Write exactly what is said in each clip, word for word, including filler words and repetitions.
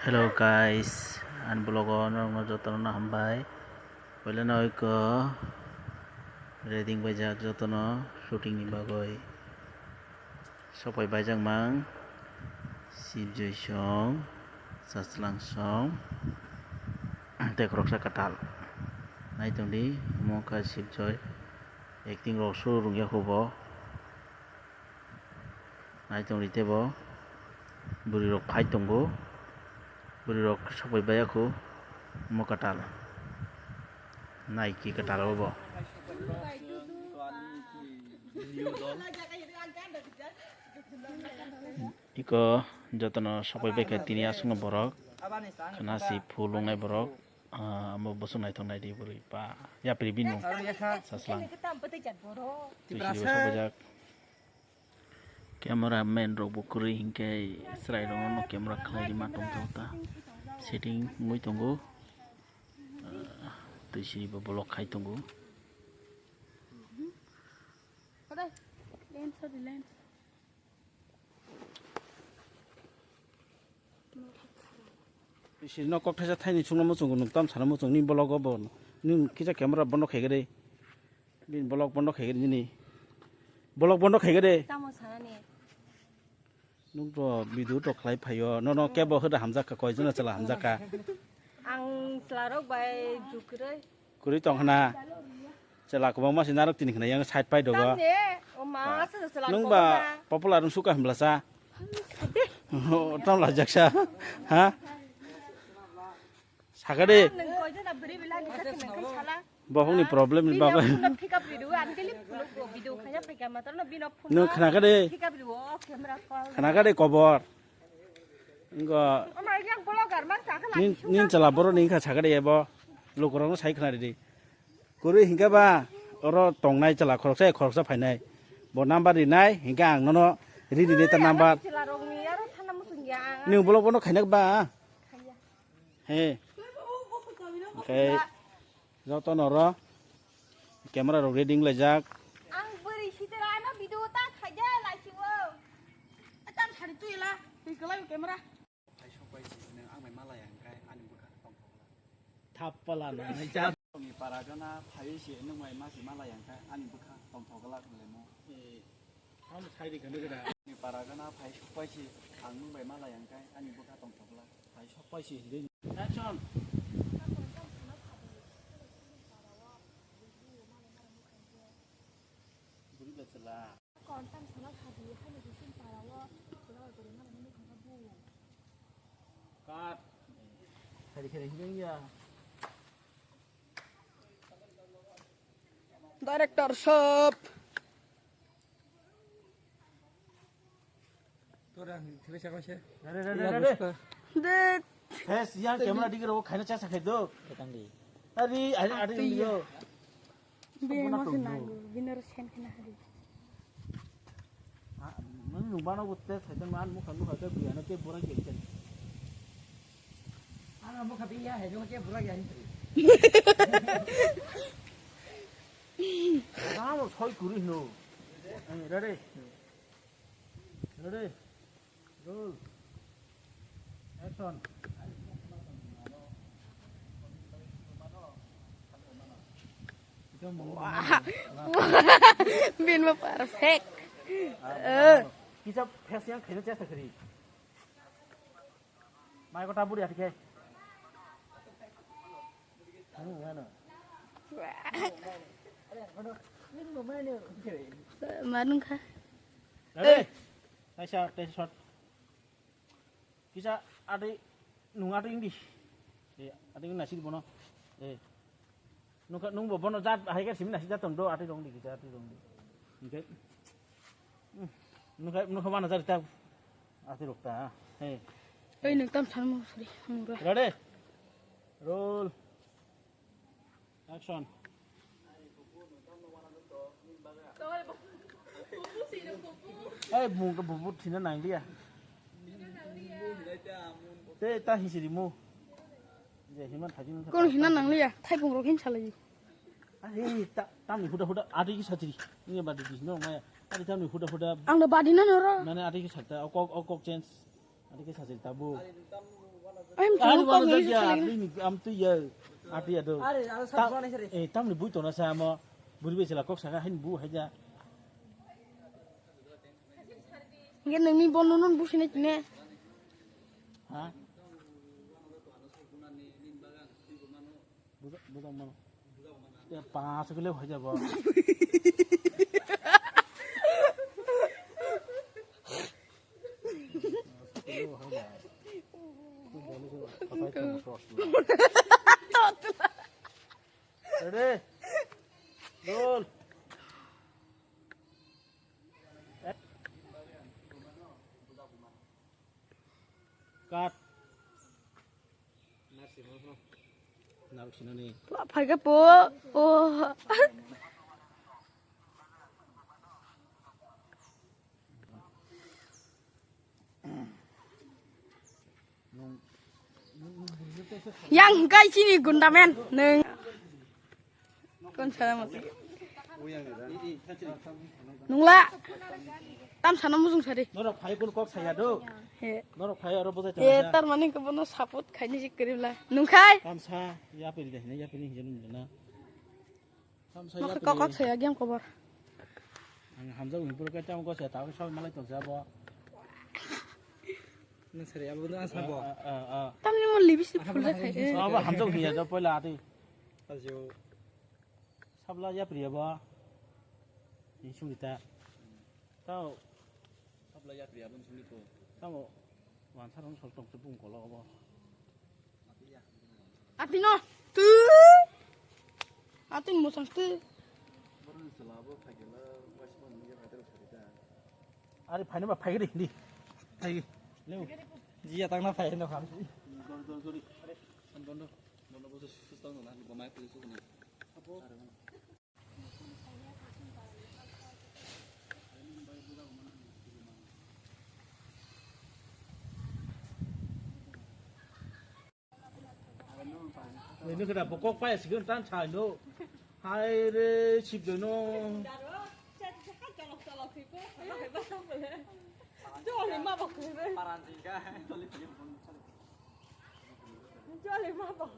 Hello guys, ani vlog o norokno jotono hambai. Puila no iko ready baijak jotono shooting ni bagwi. Sokpai baijak mang Sibjoi song, Saslang song, tei khoroksa kwtal. Naitongdi, omo kha Sibjoi. Acting rok suru rwngya kho bo. Naitongdi tei bo. Bwrwi rok phai tongo. Bwrwi rok sokpai baiya kho. Omo kwtal. Naiki kwtal obo. Iko jotono sokpai baikha tini aswkno borok. Khana si phul wngnai borok. Ah, omo bwswk naithok naidi bwrwi ba. Yapri bini mung. Saslang. Twi siribo sokpaijak. Camera man rok bo kwrwi hinkhe chwrai rokno camera khlai rima tongthok ta. Setting wngwi tongo. Ah, twi siribo vlog khai tongo. Sirino kok thaisa thaini chwngno muchungo nwng tam sana muchung ni vlog o bo nwng kisa camera bondo khaigari. Bini vlog bondo khaigari nini. Vlog bondo khaigari. Tamo sanani. Nwng to video to khlai phaio. Nono kebo hoda hamjakka, koi jona chwla hamjakka. Ang chwlarok bai jukrwi. Kwrwi tong khna. Chwla kwbangma se narwk tini khna yang side pai dogo. Tamni, o ma, se chwla kwbangma. Nung ba popular wng suka hwnbla sa. Tam lajak sa. Ha? Saka de. Nung koi jona bwrwi bila ni sakhe nung khai sala. Bohong ni problem ni bagwi. Bini phone pick up video, ang daily video khaya phai kama, tarno bino phone. Nung khna ka de. Pick up video, camera call. Khna ka de kobor. Ngo. O ma, yang vlogger man sakha la. Nin, nin chwla borok ni kha saka de ebo. Lukurok no sai khna de. Kwrwi hinkhe ba oro tongnai chwla khoroksa, khoroksa phainai. Bo number rinai, hinkhe ang nono rini neta number. Chwlarokni aro thana muchung ya ang. Nwng vlog bono khaina ba? Khaiya. He. Hinkhe joto noro camera rok ready wnglaijak. Ang bwrwi sitera ano video ta khaija laisio. Atam sari tu ila, twi kwlai camera. Phai sokpai si nwng ang bai malaya hwnkhe ani bwkha tongthok glak. Thappala nanai cha. Ni para gana phai si nwng bai ma si malaya hwnkhe ani bwkha tongthok glak lemo. Eh, tamo sai di kanu gada. Ni para gana phai sokpai si ang nwng bai malaya hwnkhe ani bwkha tongthok glak. Phai sokpai si hindi. Action. Buri bachela. Kontam sana sadi, hai ni bisin para wo, sila wo buri mana mani kona bu. Cut. Khari khari hiring ya. Director sahab. Tora, thile sa kaise. Dare, dare, dare. Dek. Hes, yang camera dikhe ro, khaina cha sa khai do. Tangdi. Ari, ari, ari, ari. Bini mose nango, bini oro sen khena hari. Ha, nang nung bana botte saitan man mukha mukha ke biya na ke bora ke chen. Ana mukha biya hai, ke bora ke ani. Namo soi kuri no. Eh, ready. Ready. Roll. Action. Wah. Bin mo perfect. Eh. Kisa face yang khaina chesta khari. Mai ko taburi atike. Anu, anu. Wah. Manung kha. Ready? Nice shot, nice shot. Kisa adi nung adi indi. Eh, adi nasi bono. Eh. Nung ka, nung bo bono jat hai ka simi nasi jat tong do adi rong di kisa adi rong di. Oke. Hmm. Nung ka, nung ka mana jat ta adi rok ta. Eh. Oi nung tam san mo suri. Ready? Roll. Action. Ei, mung ka bubu thina nang liya. Te ta hisiri mu. Je himan thajin. Kono hina nang liya, thaipung rok hin salai. Ai, ta, tamni huda huda, adi ki satri. Ini badi di, no, maya. Adi tamni huda huda. Ang da badi na noro. Mane adi ki sakta, o kok, o kok change. Dikhe sajil tabu. Ai, mchang kok wala ngi jakya, sakha nini am tu ya, ati ya do. Are, aro sa ta-, bana sari. Eh, tamni bui tona sa amo. Buri be sila kok saka hin bu haja. Nge nini bono non bu sini ne. Ha? Budak, budak mana? Ya, pas kilo haja bo. Ready? Roll. Cut. Narok sinani. Phaikha po. Oh. Yang kai chini gunda men neng. Kon sana mati. Nungla. Tam sana mujung sari. Norok phai kun kok saya do. He. Norok phai aro bojai tong. He, tar mani ko bono support khaini sik kri bla. Nungkhai. Tam sa ya pil de, ya pil ni hinjal na. Nokha kok kok saya game cover. Ang hamjak ni pura kacham ko saya tahu soal malai tong saya bo. Nang sari abo na sabo. Tamni mo libisi full da khai. Abo hamjak ni ya poila ati. Ajo. Sabla ya priya ba. Ni sungita. Tao. Sabla ya priya bun sungito. Tao. Wan sarong sol tong tebung kolo abo. Atino tu. Atin mosang tu. Ari phaina ba phaigri di. Phaigri. Leo. Jia tangna phaina khan. Don don don. Are, don don. Don don bosu sustang na. Bo mai phaigri sukuna. Ini kena bokok pai sigon tan chai no. Hai re sip de no. Jole ma bokok. Jole ma bokok.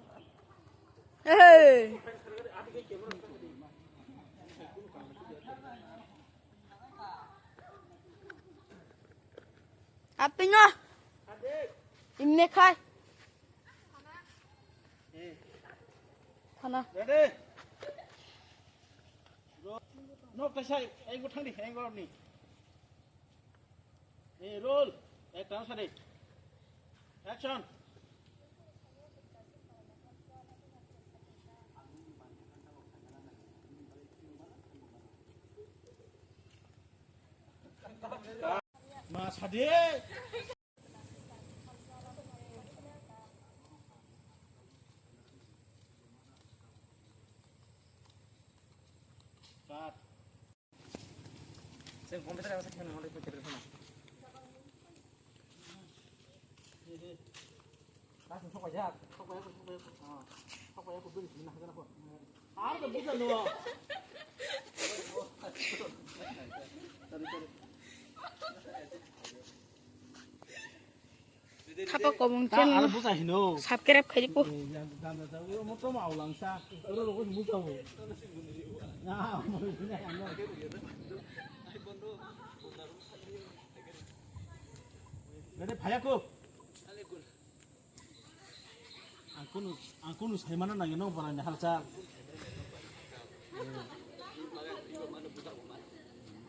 Hey. Atingo. Imne khai. Thana. Ready? Nok tesai, ai go thangdi, ai go ni. Eh, roll. Ekta sari. Action. Ma sadi. Cut. Sen computer ang sa kena hole ko kebel phone. Kas sok aja, sok aja, sok aja. Ah, sok aja ko beri sini nah kana ko. Ar ko bukan lo. Sorry, sorry. Khapa kobong channel. Aro busa hino. Subscribe khai di po. Dada, dada, mo to ma aulang sa. Aro rogo ni musa ho. Na, mo ni na ano. Dada, phaya ko. Ang kunu, ang kunu saimano nangya no para ni halchal.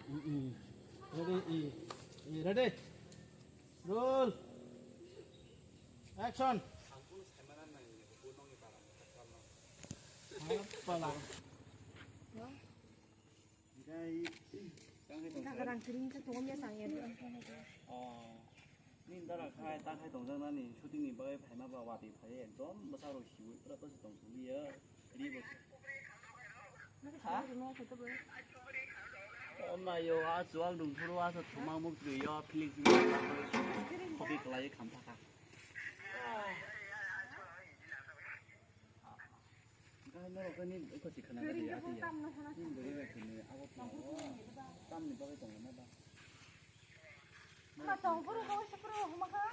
Mm, mm. Ready, eh, eh, ready. Roll. Action. Pala. Dagarang kering sa tongom ya sang ya. Oh. Ni dara khai ta khai tong jang nani shooting ni bagwi phaima ba wati phai ekdom bwsa rok siwi pura to tong suli ya. Ri bo. Ha? O ma yo a chuang dung phuru a sa thuma muk twi yo Felix ni. Khobi klai kham thaka. Norok ni uko si khana gari ati ya. Ni beri bai khini abo tong. Tam ni bagwi tong na ba. Ma tong phuru ko se phuru huma kha.